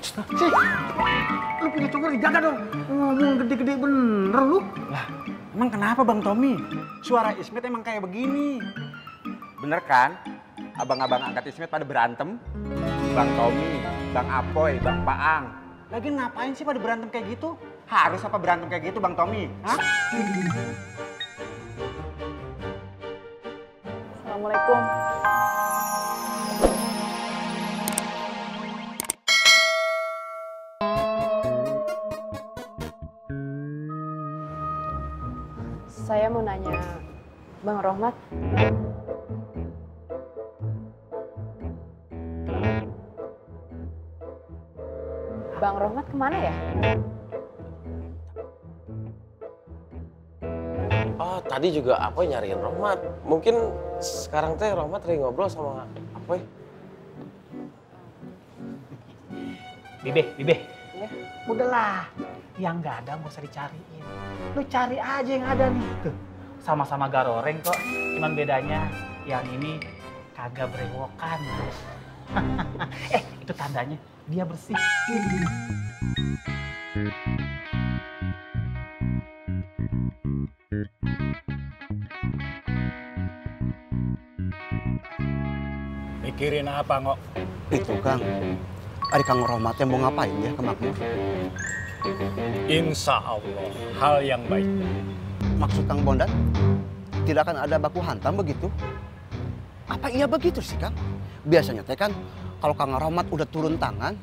Sih, lu punya congor dijaga dong. Ngomong gede-gede bener lu. Lah, emang kenapa Bang Tommy? Suara Ismet emang kayak begini. Bener kan? Abang-abang angkat Ismet pada berantem. Bang Tommy, Bang Apoy, Bang Paang. Lagi ngapain sih pada berantem kayak gitu? Harus apa berantem kayak gitu Bang Tommy? Hah? Assalamualaikum. Saya mau nanya, Bang Rohmat. Bang Rohmat kemana ya? Oh, tadi juga Apoy nyariin Rohmat. Mungkin sekarang teh Rohmat lagi ngobrol sama Apoy. Bibe. Ya. Udahlah. Yang nggak ada nggak usah dicariin. Lu cari aja yang ada nih. Tuh, sama-sama garoreng kok. Cuman bedanya yang ini kagak berewokan. Itu tandanya dia bersih. Mikirin apa, Ngok? Itu, Kang. Adik Kang Rohmat yang mau ngapain ya ke Makmur? Insya Allah, hal yang baik. Maksud Kang Bondan, tidak akan ada baku hantam begitu? Apa iya begitu sih, Kang? Biasanya teh kan, kalau Kang Rohmat udah turun tangan,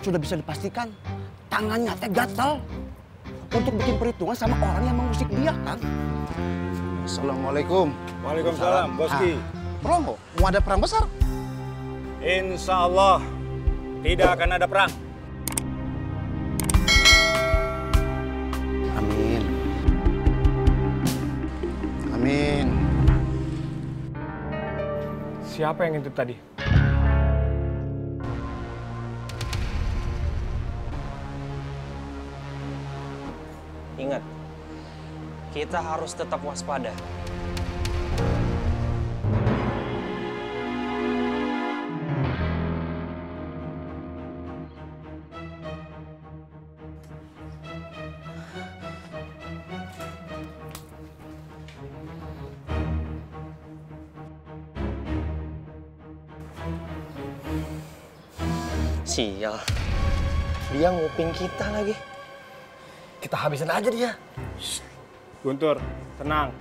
sudah bisa dipastikan tangannya teh gatal untuk bikin perhitungan sama orang yang mengusik dia, Kang. Assalamualaikum. Waalaikumsalam, Boski. Bro, mau ada perang besar? Insya Allah, tidak akan ada perang. Amin. Amin. Siapa yang ngintip tadi? Ingat, kita harus tetap waspada. Sial, dia nguping kita lagi. Kita habisin aja dia. Guntur, tenang.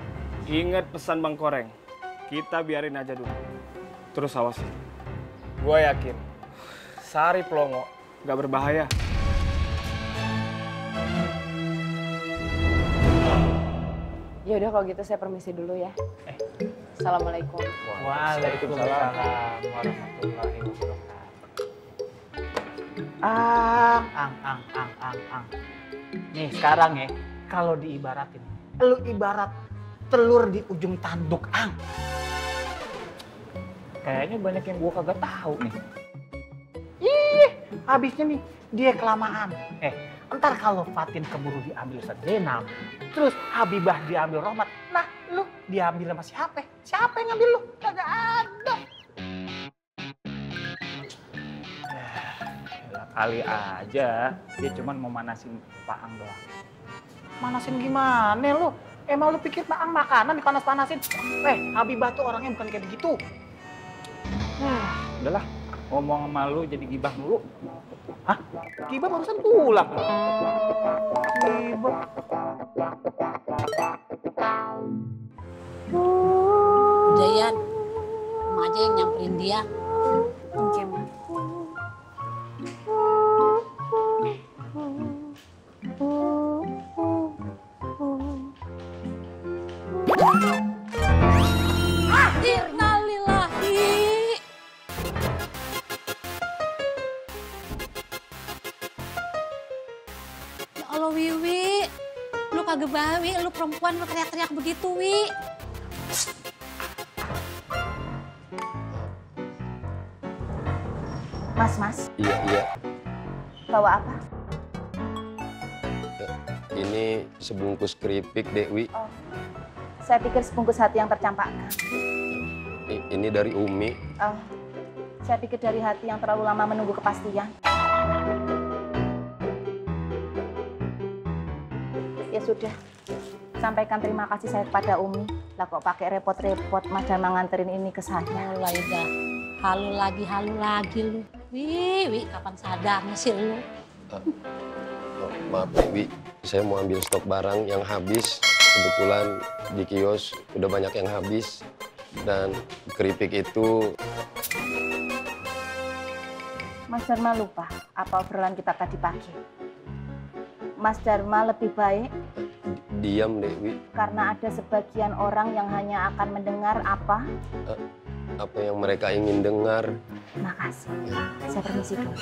Ingat pesan Bang Koreng. Kita biarin aja dulu. Terus awasin. Gua yakin, Sari Pelongo nggak berbahaya. Ya udah kalau gitu saya permisi dulu ya. Assalamualaikum. Waalaikumsalam warahmatullahi wabarakatuh. Ang. Nih sekarang ya, kalau diibaratin, lu ibarat telur di ujung tanduk, Ang. Kayaknya banyak yang gua kagak tahu nih. Ih, habisnya nih dia kelamaan. Entar kalau Fatin keburu diambil Ustaz Zainal, terus Habibah diambil Rohmat, nah lu diambil sama siapa? Siapa yang ngambil lu? Kagak ada. Kali aja dia cuman mau manasin Paang doang. Manasin gimana lu? Emang lu pikir Paang makanan dipanas-panasin? Habibah tuh orangnya bukan kayak begitu. Udahlah, ngomong sama lu jadi gibah dulu. Hah? Gibah barusan pulang. Gibah. Udah Yan, Emak aja yang nyamperin dia. Oke, Ma. Innalillahi. Ya Allah Wiwi, lu kagak bawi, lu perempuan lu teriak-teriak begitu Wi. Mas. Iya. Bawa apa? Ini sebungkus keripik, Dewi. Oh, saya pikir sebungkus hati yang tercampakkan. Ini dari Umi. Oh, saya pikir dari hati yang terlalu lama menunggu kepastian. Sudah, sampaikan terima kasih saya kepada Umi. Lah kok pakai repot-repot Mas Dharma nganterin ini ke saya. Mulai dah. Halu lagi lu. Wi, kapan sadarnya sih lu? Maaf Dewi, saya mau ambil stok barang yang habis. Kebetulan di kios udah banyak yang habis. Dan keripik itu... Mas Dharma lupa apa obrolan kita tadi pagi. Mas Dharma lebih baik Diam Dewi, karena ada sebagian orang yang hanya akan mendengar apa yang mereka ingin dengar. Makasih. Saya permisi dulu.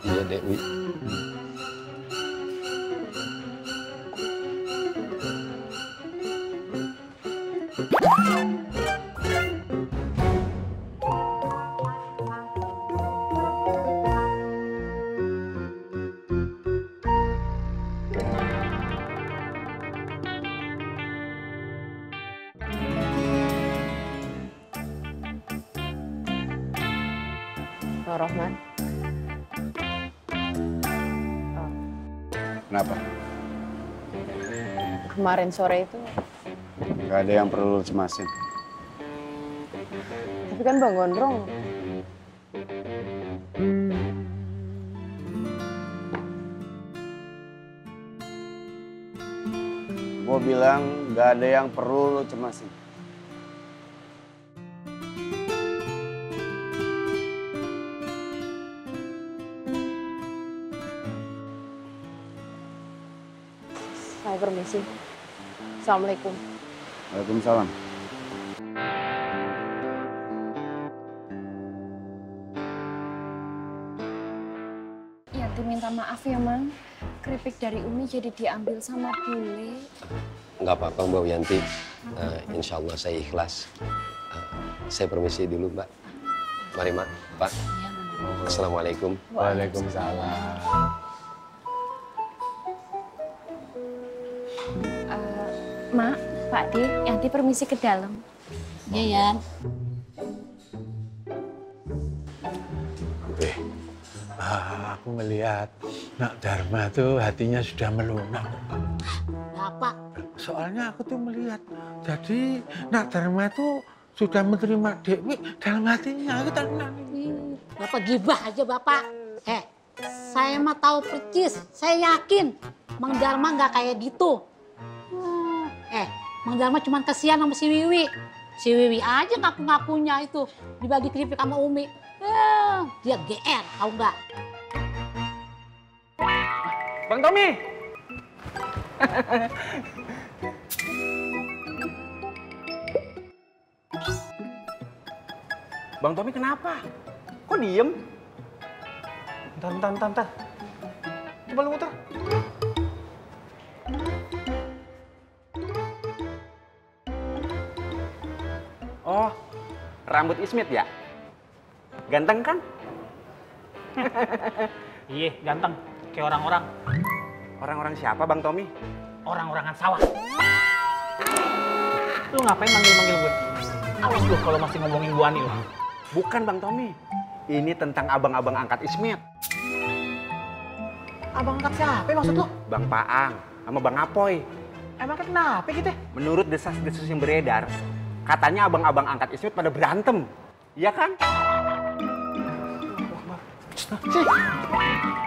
Iya Dewi. Rohman. Kenapa? Kemarin sore itu, Nggak ada yang perlu lu cemasin. tapi kan Bang Gondrong Gua bilang nggak ada yang perlu lu cemasin. saya permisi. Assalamualaikum. Waalaikumsalam. Yanti minta maaf ya, Mang. Keripik dari Umi jadi diambil sama bule. Nggak apa-apa Mbak Yanti. Insya Allah saya ikhlas. Saya permisi dulu Mbak. Mari Mak, Pak. Assalamualaikum. Waalaikumsalam. Mak, Pak De, Yanti permisi ke dalam. Iya, Yan. Aku melihat Nak Dharma tuh hatinya sudah melunak. Bapak. Soalnya aku tuh melihat, jadi Nak Dharma tuh sudah menerima Dewi dalam hatinya. Aku tenang. Bapak gibah aja Bapak. Saya mah tahu percis, saya yakin Mang Dharma nggak kayak gitu. Mang Dharma cuma kasihan sama si Wiwi. Si Wiwi aja ngaku-ngakunya itu dibagi keripik sama Umi. Dia GR, tahu nggak? Bang Tommy! Bang Tommy kenapa? Kok diem? Bentar. Coba lu muter. Oh, rambut Ismet ya? Ganteng kan? Iya, ganteng. Kayak orang-orang. Orang-orang siapa, Bang Tommy? Orang-orangan sawah. Lu ngapain manggil-manggil gue? Awas lu kalau masih ngomongin Bu Ani lu. Bukan, Bang Tommy. Ini tentang abang-abang angkat Ismet. Abang angkat siapa maksud lu? Bang Paang sama Bang Apoy. Emang kenapa gitu? Menurut desas-desus yang beredar, katanya abang-abang angkat Ismet pada berantem. Iya kan? Sih,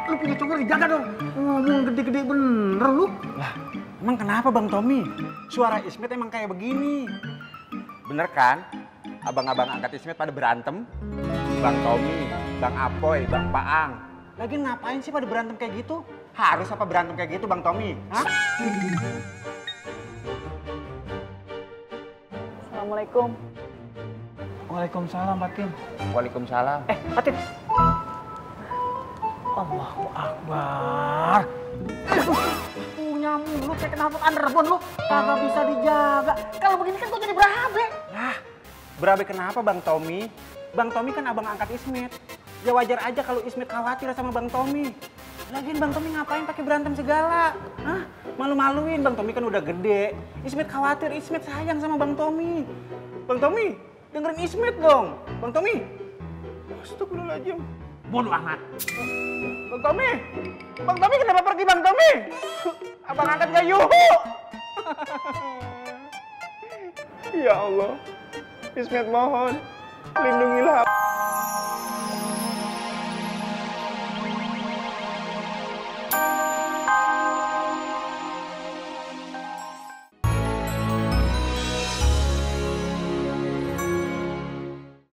lu punya congor dijaga dong. Ngomong gede-gede bener lu. Lah, emang kenapa Bang Tommy? Suara Ismet emang kayak begini. Bener kan? Abang-abang angkat Ismet pada berantem. Bang Tommy, Bang Apoy, Bang Paang. Lagi ngapain sih pada berantem kayak gitu? Harus apa berantem kayak gitu Bang Tommy? Hah? Assalamualaikum. Waalaikumsalam, Patin. Waalaikumsalam. Patin. Allahu Akbar. Punya mulut kayak knalpot underbone lu. Kagak bisa dijaga. Kalau begini kan gue jadi berabe. Lah, berabe kenapa Bang Tommy? Bang Tommy kan abang angkat Ismet. Ya wajar aja kalau Ismet khawatir sama Bang Tommy. Lagian Bang Tommy ngapain pakai berantem segala? Hah? Malu-maluin, Bang Tommy kan udah gede. Ismet khawatir, Ismet sayang sama Bang Tommy. Bang Tommy, dengerin Ismet dong. Bang Tommy. Astagfirullahaladzim. Bodoh amat. Bang Tommy kenapa pergi Bang Tommy? Abang angkat gak yuhu? Ya Allah, Ismet mohon, lindungilah